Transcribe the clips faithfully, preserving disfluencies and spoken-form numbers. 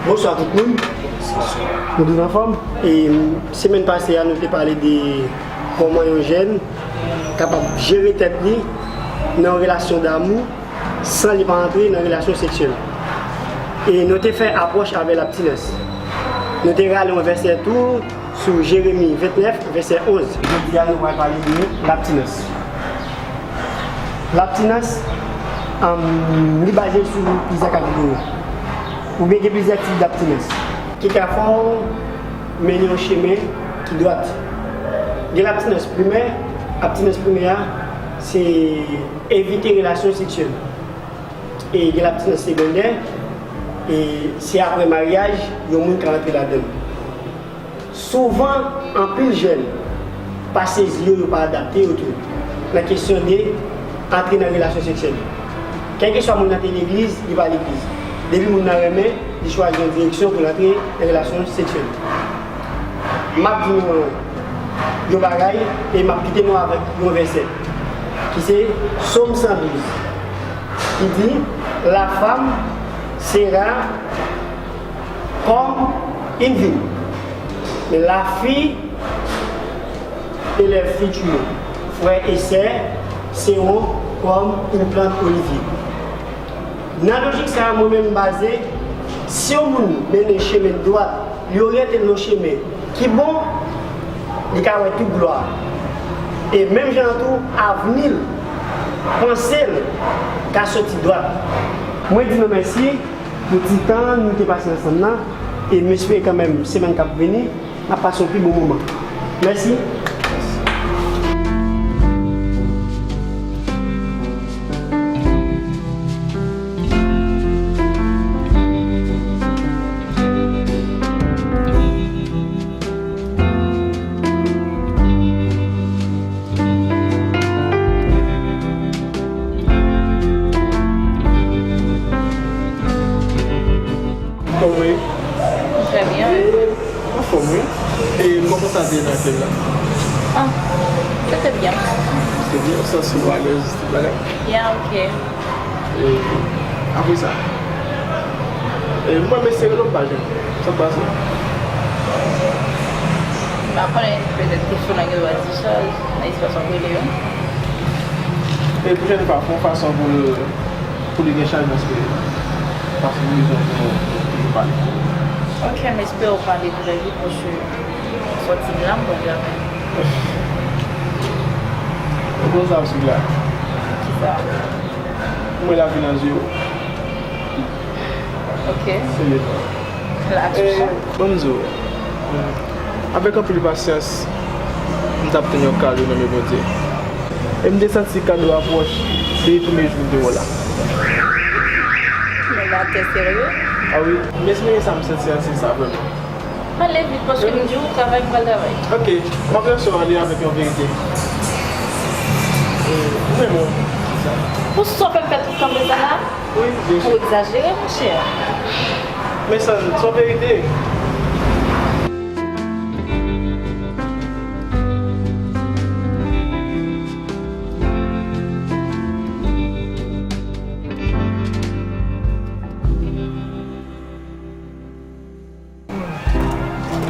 Bonswa tout moun. Nou tout anfòm? E semèn pase a, nou te pale de kòman yon jèn kapab jere tèt li nan yon relasyon damou san li pa antre nan relasyon seksyèl. E nou te fè apwòch avè labtinans. Nou te rale yon vèsè tou sou Jeremi ventnèf, vèsè onz. Jodi a, nou pral pale de labtinans. Labtinans, um, li baze sou plizyè kategori. Oubyen gen plizyè tip dabtinans ki ka fè w mennen yon chemen ki dwat. Gen labtinans primè. Abtinans primè a, se evite relasyon seksyèl. E gen labtinans segondè, e se apre maryaj, yon moun ka antre ladan l. Souvan, anpil jèn pa sezi yo, yo pa adapte yo tou nan kesyon de antre nan relasyon seksyèl. Kèlkeswa moun nan te legliz, li pa legliz. Depi moun nan renmen, li chwazi yon direksyon pou l antre nan relasyon seksyèl. M ap di nou yon bagay e m ap kite nou avèk yon vèsè ki se Sòm san douz, ki di, La femme sera comme une vigne, mais la fille et les futurs frères et sœurs seront comme une plante olivier. Nan lojik sa a, mwen menm m baze, si yon moun mennen chemen dwat, li oryante l nan chemen ki bon, li ka wè tout glwa. E menm jan an tou, avni l, panse l ka soti dwat. Mwen di nou mèsi pou ti tan nou te pase ansanm nan, e m espere kanmenm semèn k ap vini, n ap pase yon pi bon moman. Mèsi. Kòman w ye? Très bien. Anfòm, wi. E kòman sa te ye nan klèb la? Ah, c'était bien. C'était bien, w santi w alèz, tout bagay? Yeah, ok. E apre sa, e mwen mesye rele w pa jwenn. Sa k pase? M pa konnen, petèt kesyon nan gen dwa di sa nan espas w ap rele yo. E pwochèn fwa, fè yon fason pou l, pou li gen chanjman espri. Paske m bezwen pou nou toujou pale. Ok, m espere w pale trè vit, paske m sòti m la, m pral travay. Ou konn sa m sou la? Kisa? M wè lavi nan zye w. Ok. Serye. La, e, bon, m di w, avèk anpil pasyans, m t ap tann yon kado nan men Bondye. E m te santi kado a pwòch depi premye jou m te wè w la. Men la, tè serye? Ah wi, m espere sa m santi a se sa vrèman. Pale vit, paske m di w travay, m pral travay. Ok, m ap lese w ale avèk yon verite. E, ou menm, ou, kisa? Pou sa w fè m fè tout kanpe sa la? Wi, byen si. Ou egzajere, monchè. Men sa, se yon verite.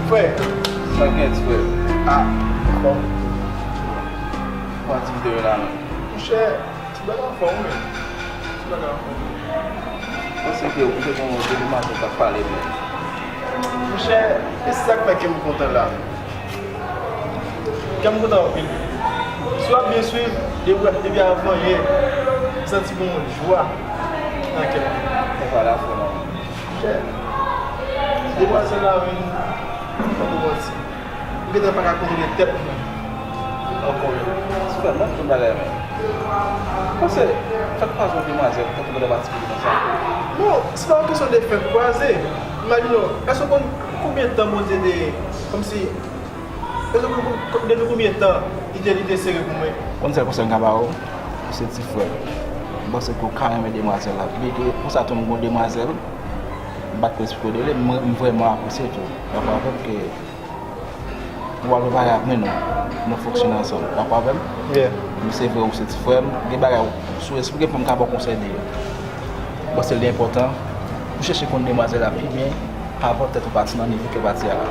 Frè. Sa gen, frè? Ah, bon. Bon aktivite yo la menm. Monchè, ti bagay anfòm, wi. Ti bagay anfòm. Mwen se ke ou te gen yon demwazèl k ap pale, men. Monchè, e se sa k fè ke m kontan la. Kè m kontan anpil. Si w ap byen swiv, depi, depi avan yè, m santi gon jwa nan kè m. Se pa la fwa, non. Monchè, demwazèl la menm, m pa pou manti. M gentan pa ka kontwole tèt mwen ankò menm. Sou fè mwen tout bagay menm. Paske fè kwaze yon demwazèl, fè tout bagay patikilye konsa. Non, se pa yon kesyon de fè kwaze. Imajine w, èske w konn konbyen tan Bondye te, kòmsi, èske w konn depi konbyen tan li te, li te sere pou mwen? Konn sèl konsèy m ka ba w, se ti frè m. M panse ke w ka renmen demwazèl la. Byen ke konsa tou m gon demwazèl, m pa t ko eksplike w de li, m, m vrèman apresye tou. Dakò avè m ke ou pral prepare avni nou, nou fonksyone ansanm. Dakò avè m? Yeah. Men se vre, ou se ti frè m, gen bagay, si w eksplike pou m ka ba w konsèy de yo. M panse li enpòtan pou chèche konn demwazèl la pi byen, Avè w tèt ou pati nan nivo ke w pati a la.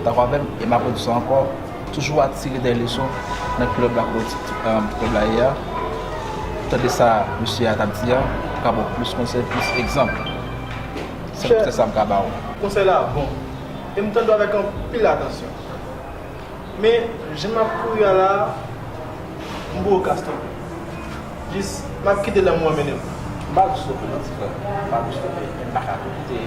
Dakò avè m? E m ap redi sa ankò, toujou atire dè leson nan klèb la kote w ti, um, klèb la ye a. Tande sa mesye a t ap di a, pou ka ba w plis konsèy, plis egzanp. Se konsèy sa m ka ba w. Konsèy la bon. E m tande w avèk anpil atansyon. Men, jan m ap kouri a la, m bò kas tonbe. Jis, m ap kite lanmou an mennen m. M pa di w stope non, ti frè. M pa di w stope, men m pa ka rete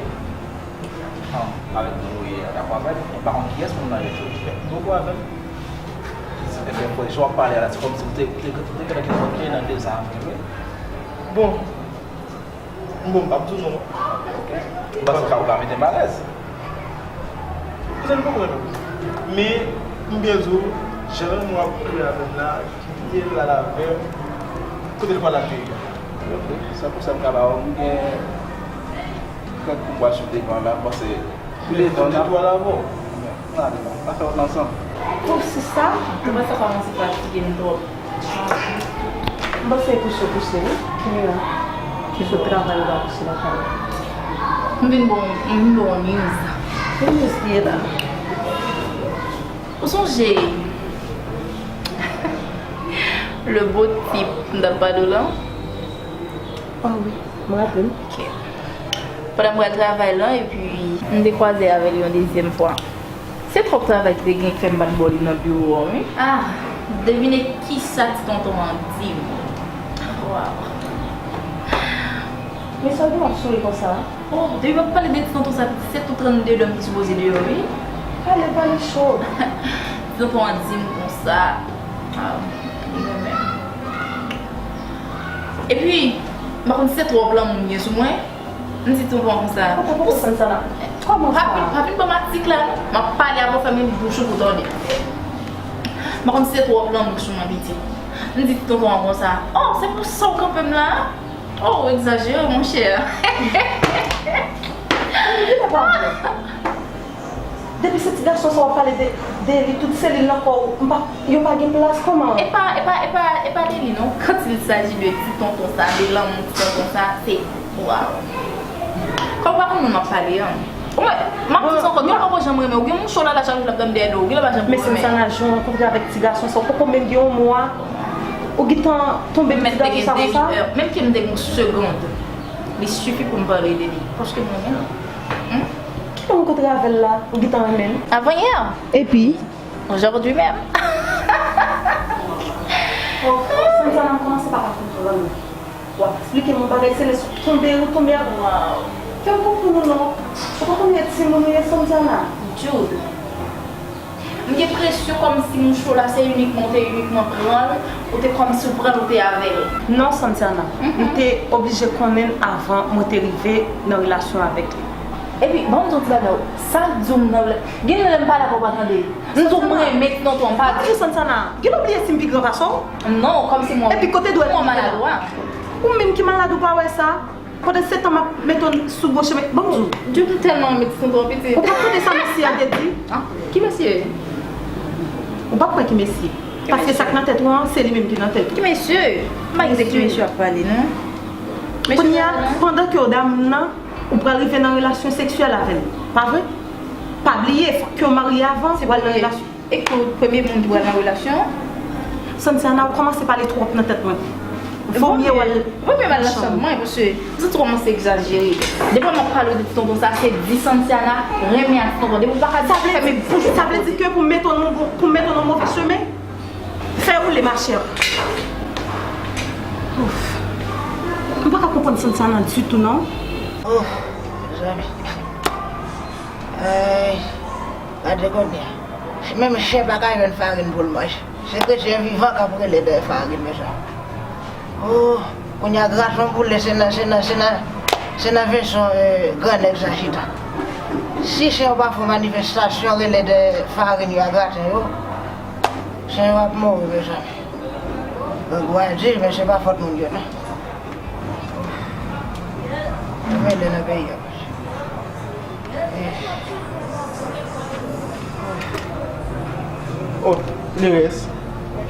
ansanm avèk moun ou ye a. Dakò avè m? M pa konn kiyès moun nan ye tou. M bò avè m. Ebyen, frè, jan w ap pale a la, se kòmsi ou te, ou te, ou te gentan gen kòd nan de zam, wi. Bon, Bon, m p ap di w non. M panse w ka, w ka mete m alèz. Kouzen, m poko renmen w. Men, m byen di w, jan lanmou ap koule avè m la, kite l al avè m, kote l pral al te ye a. Ok, se pou sa m ka ba w, m gen kèk kou m pral sou devan la, m panse Pou devan, n ap pale avè w. N a fè wout la ansanm. Pou sista, mwen sa kòmanse fatige m twòp. M panse e pouse w pouse wi. Kounya, ki sot travay ou pa pouse lakay ou. M vin bon, m vin bon news. Ki news ki ye la? Ou sonje le beau type m t ap pale w lan? Ah wi, m raple m. Ok. Pandan m pral travay lan, epi m te kwaze avè l yon dezyèm fwa. Se twòp travay ki te gen k fè m pa t ba w li nan biwo an, wi. Ah, devine kisa ti tonton an di m. Waw. Men sa w gen w ap souri konsa? Oh, depi w ap pale de ti tonton sa, pitit, se tou trannde lòm ki sipoze deyò, wi. Pale, pale cho. Ti tonton an di m konsa. Ah, li renmen m. Epi, m pa konn si se twòp lanmou m gen sou mwen. M di tonton an konsa. Poko, poko, Santana. Kòman sa? Pa vin, pa vin ban m atik la, non. M ap pale avè w, fèmen bouch ou pou tande. M pa konn si se twòp lanmou k sou mwen, pitit. M di tonton an konsa, oh, se pou sa w kanpe m la? Oh, ou egzajere, monchè. Depi se ti gason sa w ap pale de, de li, tout selil nan kò w, m pa, yo pa gen plas, kòman? E pa, e pa, e pa, e pa de li non. Quand il s'agit de ti tonton sa, de lanmou ti tonton sa, se, waw. Kòm w pa konn moun m ap pale an. Ou mwen, m ap di w ankò, gen lè w poko janm renmen, ou gen moun cho lala chak jou l ap tann dèyè do w, ou gen lè w pa janm renmen. Men se sa nan jou rankontre avèk ti gason sa, ou poko menm gen yon mwa, ou gentan tonbe pou ti gason sa konsa? Menm ke m te gen yon segond, li sifi pou m pale de li, paske m renmen l. Kilè w rankontre avè l la, ou gentan renmen l? Avant-hier. Epi? Aujourd'hui même. Oh, Santana, m kòmanse pa ka konprann ou. W ap eksplike m yon bagay, se lè sou tonbe, ou tonbe ap. Waw. Fè m konprann ou non. Ou pa konn lè timoun ou ye, Santana? Jude. M gen presyon kòmsi mouch ou la se inikman ou te inikman pran l, ou te kòmsi w pran l, ou te avè l. Non, Santiana, m te oblije konnen l avan mwen te rive nan relasyon avèk li. Epi, ban m di w ti bagay, sa k di w m nan rela-, gen lè m pale avè w pa tande. M di w m renmen ti tonton, m pa di w. Santiana, gen lè w bliye si m pi gran pase w? Non, kòmsi mwen. Epi kote dwèt ou maladwa. Ou menm ki malad ou pa wè sa? Pandan se tan m ap mete w sou bon chemen, ban m di w. Di w m tèlman renmen ti tonton an pitit. Ou pa t tande sa mesye a te di? Ah, ki mesye? Ou pa kwè ki mesye? Paske sa k nan tèt ou an, se li menm ki nan tèt ou. Ki mesye? M pa gen de ki mesye w ap pale, non. Kounye a, pandan ke w dam nan, ou pral rive nan relasyon seksyèl avè l. Pa vre? Pa bliye, fòk ke w marye avan, w al nan relasyon. E ke w premye moun ki pral nan relasyon? Santiana, ou kòmanse pale twòp nan tèt mwen. Vo mye w al. Vo mye m al nan chanm mwen, paske m santi w kòmanse egzajere. Depi m ap pale w de ti tonton sa, se di Santiana renmen ak ti tonton. Depi w pa ka di sa, fèmen bouch ou. Sa vle di ke pou m mete w nan, pou m mete w nan move chemen, fè woule, ma chère. Ouf. M pa ka konprann Santiana ditou, non. Oh, mezanmi. Ay, gade kounye a. Menm chen pa ka jwenn farin pou l manje. Se kretyen vivan k ap rele dèyè farin, mezanmi. Oh, kounye a graten boule, se nan, se nan, se nan, se nan veso, eh, gran nèg sa chita. Si chen yo pa fè manifestasyon, rele dèyè farin yo a graten yo, chen yo ap mouri, mezanmi. Grangou a di, men se pa fòt moun yo, non. Yo rele nan peyi a. Oh, Lirès.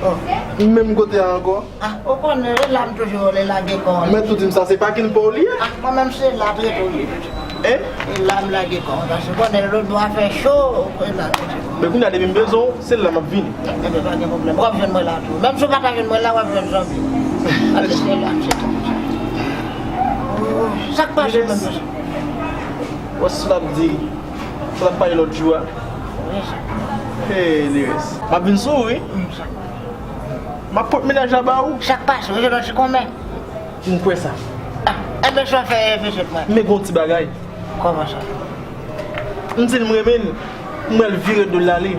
Oh. Menm kote a ankò. Ah, ou konnen, e la m toujou rele lage kò. Mèt ou di m sa, se pakin pa w li ye? Ah, mwen menm se la trete w ye. Hein? E la m lage kò m, paske konnen lòt bò a fè cho, e la. Men kounye a depi m bezwen w, se la m ap vini. Enben, pa gen pwoblèm. W ap jwenn mwen la tou. Menm si w pa ta jwenn mwen la, w ap jwenn zanmi. Ase se la, se tou. Sa k pase menm? Wè sa l ap di, sa l ap pale lòt jou a. Hey, Lerès. M ap vin sou ou, wi. M ap pot mennaj la ba ou. Sa k pase? Ou jwenn yon ti konmè? M kwè sa. Ah, enben, sa w fè, eh, pitit mwen? Men gon ti bagay. Kòman sa? M di l m renmen l, m wè l vire do l ale.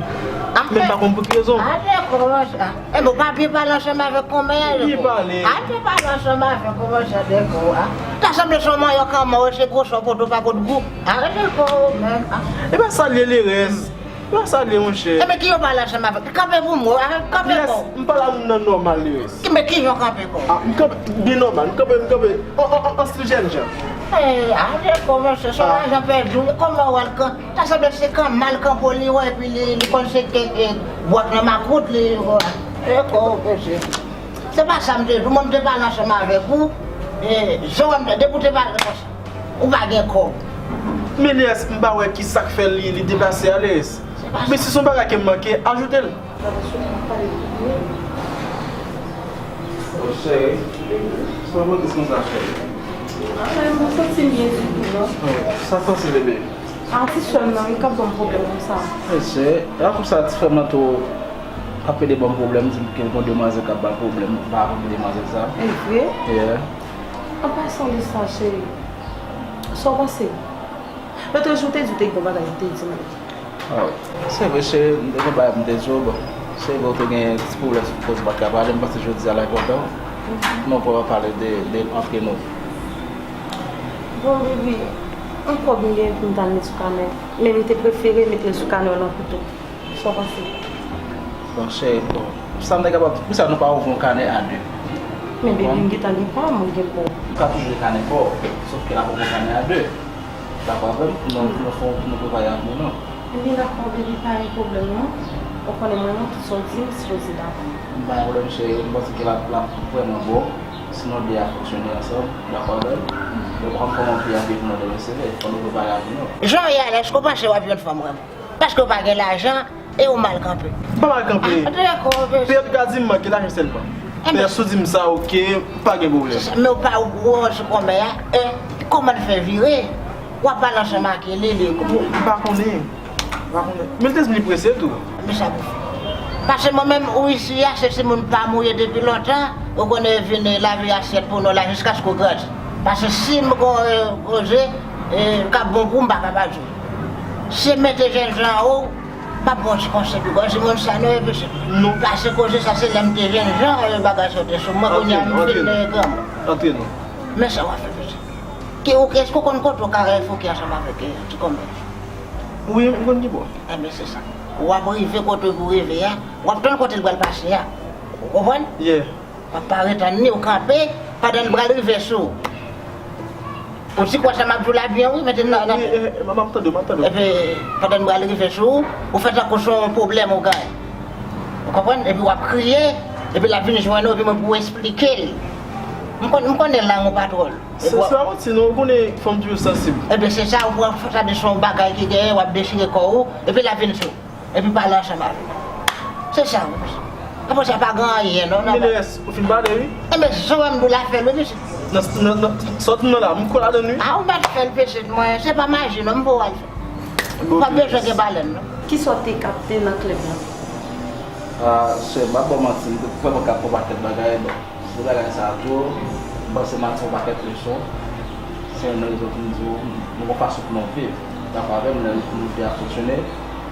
Men m pa konn pou ki rezon. Ah, dakò, sa. Enben, ou pa byen pale ansanm avèk konmè a, byen pale. Ah, byen pale ansanm avèk konmè sa, dakò, ah. Ta sanble se yon manyòk an mò, se gwo sa w pote, w pa pot gou. Ah, dakò, men, ah. E pa sa l ye, Lerès. Yo salye, monchè. Enben, ki yo pale ansanm avèk? Kanpe pou mwen, kanpe kò w. M pale a moun nan nòmal, Lerès. Ki, men ki jan kanpe kò w? Ah, m kanpe byen nòmal, m kanpe, m kanpe an, an, an, an stil jènjan. Eh, ale kòmanse, se lajan pèdi w. Kòman w al kan? Ta sanble se kan mal kanpe w li wè, epi li, li konn se ke, ke bwat nan makout li wè. E kò w pèse. Se pa sa m te di w, mwen m te pale ansanm avèk ou. E, jan w wè m te, depi w te pale konsa. Ou pa gen kòb. Men Lerès, m pa wè ki sa k fè li, li deplase a, Lerès. Men si se yon bagay ke m manke, ajoute l. Cheri, se pa polis konsa, cheri. Anfen, mwen santi m byen ditou, non. Sa k pase, bebe? A, ti sè m nan, wi, k ap ban m pwoblèm konsa. Mesye, e akoz sa ti frè m nan tou ap pede ban m pwoblèm, di m ke gon demwazèl k ap ba l pwoblèm, m pa konn ki demwazèl sa. E vre? Yeah. An pasan de sa, cheri, sa w panse? Lòt jou, w te di w te gen yon bagay pou w te di m. Ah, se vre, cheri, m te gen bagay pou m te di w, bon. Se vre, w te gen ti pwoblèm sou kote w pa t ka pale, m panse jodi a la enpòtan. Non, pou w pale de, de antre nou. Bon, baby, yon kòb m gen pou m t al met sou kanè, men m te prefere mete l sou kanè w lan pito. Sa w panse? Bon, cheri, bon, sa m ta kapab di, poukisa nou pa ouvri yon kanè a de? Men, baby, m gentan gen pa m, mwen gen pa w. Nou ka toujou gen kanè pa w, sòf ke n ap ouvri yon kanè a de. Dakò avè m? Nou, nou fè yon, nou prepare avni nou. Ebyen, dakò, baby, pa gen pwoblèm, non. Ou konnen mwen, non, tout sa w di m, m sipoze dakò. M pa gen pwoblèm, cheri, m panse ke l ap, l ap vrèman bon. Si nou de a fonksyone ansanm, dakò avè m? Yo pa konn kòman peyi ap viv nan demen seve. Fò nou prepare avni nou. Jan w ye a la, èske w panse w ap jwenn fanm vrèman? Paske w pa gen lajan e w mal kanpe. M pa mal kanpe. Ah, dakò, mesye. Pè, ou ka di m manke lajan sèlman. Enben. Pè, si w di m sa, oke, pa gen pwoblèm. Men w pa wè w sou konmè a, e kòman l fè vire? W ap pale ansanm ak li, li. M pa konnen. M pa konnen. Men l te di m li prese tou. Men sa pou fè. Paske mwen menm, ou isi a, se timoun pa m ou ye depi lontan, ou konnen vin lave asyèt pou nou la jiskaske w grandi. Paske si m gon, e, koze, e, k ap bon pou m, m pa ka pa di w. Se mete jènjan anwo, m ap ba w ti konsèy pi bon, se moun sa nou ye, mesye. Non. Pase koze sa, se lè m te jènjan, e, bagay sa yo te sou mwen, kounye a m vin granmoun. Antre non. Men sa w ap fè, mesye. Ki ou, èske w konn kote w ka fouke ansanm avèk, e, ti konmè? Wi, m konn ki bò. Enben, se sa. W ap rive kote w pou rive a, w ap tann kote l pral pase a. Ou konprann? Yeah. W ap pare tann li, ou kanpe, pandan l pral rive sou ou. Ou ti kwè sa m ap di w la byen, wi, mete nan, nan. Wi, e, e, m ap tande w, m ap tande w. Epi, pandan l pral rive sou ou, ou fè tankou se yon pwoblèm ou genyen. Ou konprann? Epi w ap kriye, epi l ap vin jwenn ou, epi mwen pou w esplike l. M konn, m konnen lang ou pa twòl. Se, se pa manti non, ou konnen fanm toujou sansib. Ebyen, se sa, ou pran sa de se yon bagay ki genyen, w ap dechire kò ou, epi l ap vin sou ou. Epi pale ansanm avè l. Se sa, wi. Apre sa, pa gen anyen, non, non. Men Lerès, ou fin pale, wi. Enben, se sa m di w la fè l, wi, mesye. Nan, nan, nan, sa w di m nan la, m kwè ladan l, wi. A, ou mèt fè l, pitit mwen, se pa maji, non, m pou w al fè. Ou pa bezwen gen balèn, non. Kisa w te kapte nan klèb la? A, sè, m pa ba w manti, m te vrèman kapte yon pakèt bagay, bon. Se bagay sa a tou, m panse m aprann yon pakèt leson. Se youn nan rezon ki m di w, nou gon fason pou nou viv. Dakò avè m, lè nou fè a fonksyone,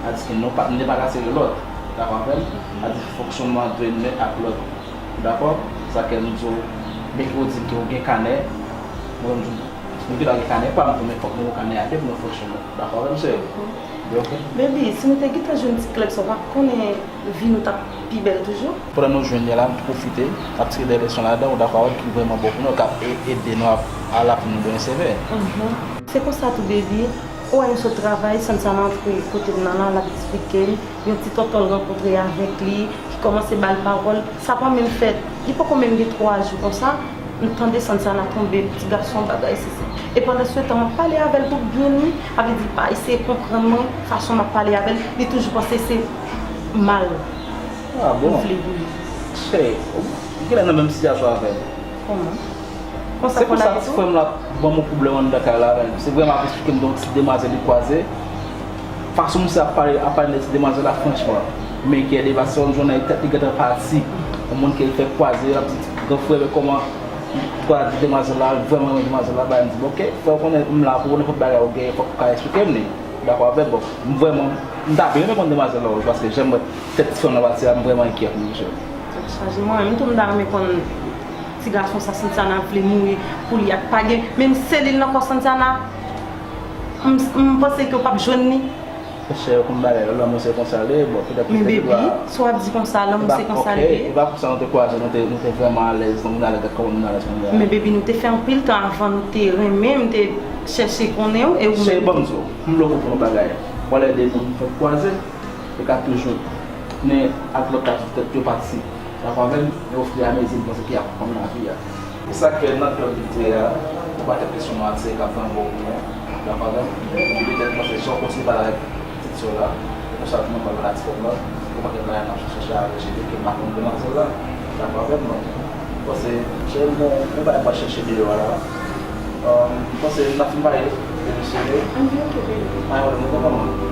sa di ke nou pa, nou pa ka tire lòt. Dakò avè m? Sa di fonksyonman dwe youn ak lòt. Dakò? Sa ke m di w, men ke w di m ke w gen kanè, mwen menm, m gen dwa gen kanè pa m tou, men fòk nou gen kanè a de pou nou fonksyone. Dakò avè m, cheri? Baby, si nou te gentan jwenn ti klèb sa, w pa konnen vi nou t ap pi bèl toujou? Pandan nou jwenn li a la, nou pwofite, n ap tire de leson ladan, ou dakò avè m, ki vrèman bon pou nou, k ap e-, ede nou ap, al ap nou byen seve. Mhm. Se konsa tou, baby, ou wè m sot travay, Sansana antre kote m nan la, l ap eksplike m, yon ti tonton l rankontre avèk li, ki kòmanse ba l pawòl. Sa pa menm fèt, li poko menm gen twa jou konsa, m tande Sansana tonbe, ti gason bagay sesi. E pandan se tan, m ap pale avè l pou byen li, sa vle di, pa eseye konprann mwen, fason m ap pale avè l, li toujou panse se mal Ah bon? m vle pou li. Chè, ou genlè nan menm sitiyasyon avè m. Kòman? Konsa Se pou fò sa la ti frè m la ban m yon pwoblèm anndan kay la avè m. Se vrèman ap eksplike m de yon ti demwazèl li kwaze. Fason misye ap pale, ap pale de ti demwazèl la, franchman, m enkyete paske yon jounen tèt li gentan pati. Yon moun ke l fè kwaze, l ap di, gran frè, men kòman pral di demwazèl la, vrèman renmen demwazèl la, bagay, m di, "Bon, ok, frè, ou konnen m la pou nenpòt bagay ou genyen, fòk ou ka eksplike m li." Dakò avè m, bon, m vrèman, m ta byen renmen konn demwazèl la, wi, paske jan m wè tèt ti fanm nan pati a, m vrèman enkyè pou misye. Tèt chaje, mwen menm tou m ta renmen konn ti gason sa Santiana vle mouri pou li ak pa gen menm selil nan kò Santiana, m, m panse ke w p ap jwenn li. Chè, konn bagay yo, lanmou se konsa l ye, bon, petèt ou Men te gen baby, dwa. Si w ap di konsa, lanmou se konsa l ye. E pa konsa nou te kwaze, nou te, nou te vrèman alèz, nou vin alèz, kòman nou alèz kounye a. Men baby, nou te fè anpil tan avan nou te renmen, m te chèche konnen w, e ou Chè, menm ban m di w, m vle w konprann yon bagay. Wè lè de moun fèk kwaze, yo ka toujou nen ak lòt la sou tèt yo pati. Dakò avè m? E ofiramezi m panse ke y ap konprann lavi a. E sa k fè nan klèb literè a, ou pa tèt kesyon nan atire k ap fè yon bon goumen. Dakò avè m? Petèt m panse jan w kontinye pale avèk pitit sè w la, e konsa tou mwen pral pale ak ti frè m lan, pou pakèt bagay n ap chèche a rejete ke m pa konn demwazèl la. Dakò avè m? M panse se yon bon, bon bagay m pral chèche deyò a la. M panse n ap fin pale de misye. Pa gen pwoblèm, nou konprann mwen.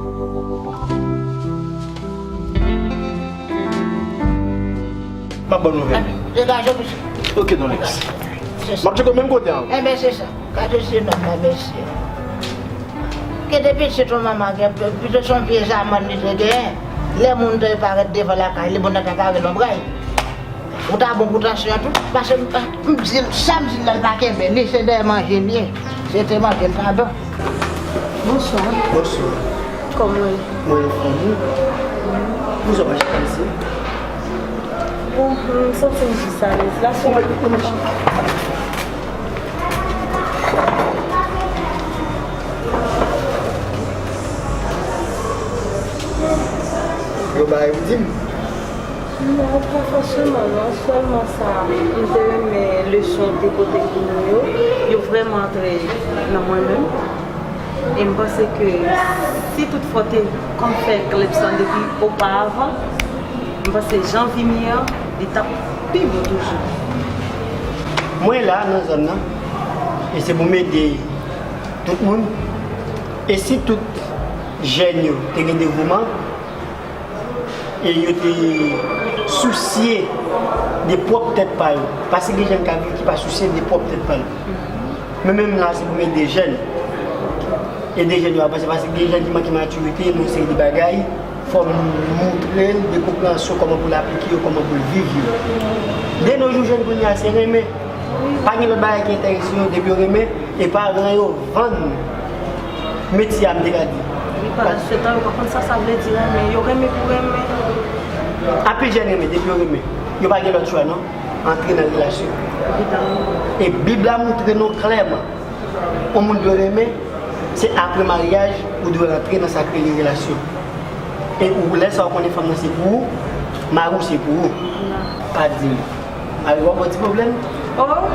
M ap ban nouvèl. Degaje w pitit. Ok, non, Lex. Se sa. M ap tcheke menm kote an. Enben se sa. Gade se nonm nan mesye. Kite pitit ou manman gen pito se yon pye zamann li te genyen. Lè moun te parèt devan lakay li, moun nan ta kare lonbray. Ou ta bon pou tansyon an tou. Paske m, m di l, sa m di l la, l pa kenbe li, se dèyè manje m ye. Se te manje l pa bon. Bonswa. Bonswa. Kòman w ye? Mwen anfòm wi. Poukisa w pa chita isit? Bon, m santi m jis alèz la. Ou mèt ou mèt chita. Yo bay ou di m. Non, pa fòseman non, sèlman sa, m te renmen leson w te pote pou nou yo, yo vrèman antre nan mwen menm. E m panse ke si toutfwa w te konn fè klèb sa depi oparavan, m panse jan vi m ye an, li t ap pi bon toujou. Mwen la nan zòn nan, e se pou m ede tout moun. E si tout jèn yo te gen devouman, e yo te sousye de pwòp tèt pa yo. Paske gen jèn k ap viv ki pa sousye de pwòp tèt pa yo. Men menm la, se pou m ede jèn. Ede jèn yo avanse, paske gen jèn ki manke matirite nan yon seri de bagay. Fò m moutre l de konpreyansyon, kòman pou l aplike yo, kòman pou l viv yo. De nos jours, jèn kounye a, se renmen. Pa gen lòt bagay ki enterese yo, depi yo renmen, e paran yo vann metye a, m te ka di. Wi, pandan se tan, yo pa konn sa sa vle di renmen. Yo renmen pou renmen. Anpil jèn renmen, depi yo renmen, yo pa gen lòt chwa non, antre nan relasyon. Evidaman. E Bib la montre nou klèman, yon moun dwe renmen, se apre maryaj ou dwe rantre nan sa k rele relasyon. E ou lè sa w konnen fanm nan se pou ou, mari w se pou ou. Pa di m. Mari w ap ba w ti pwoblèm? Oh,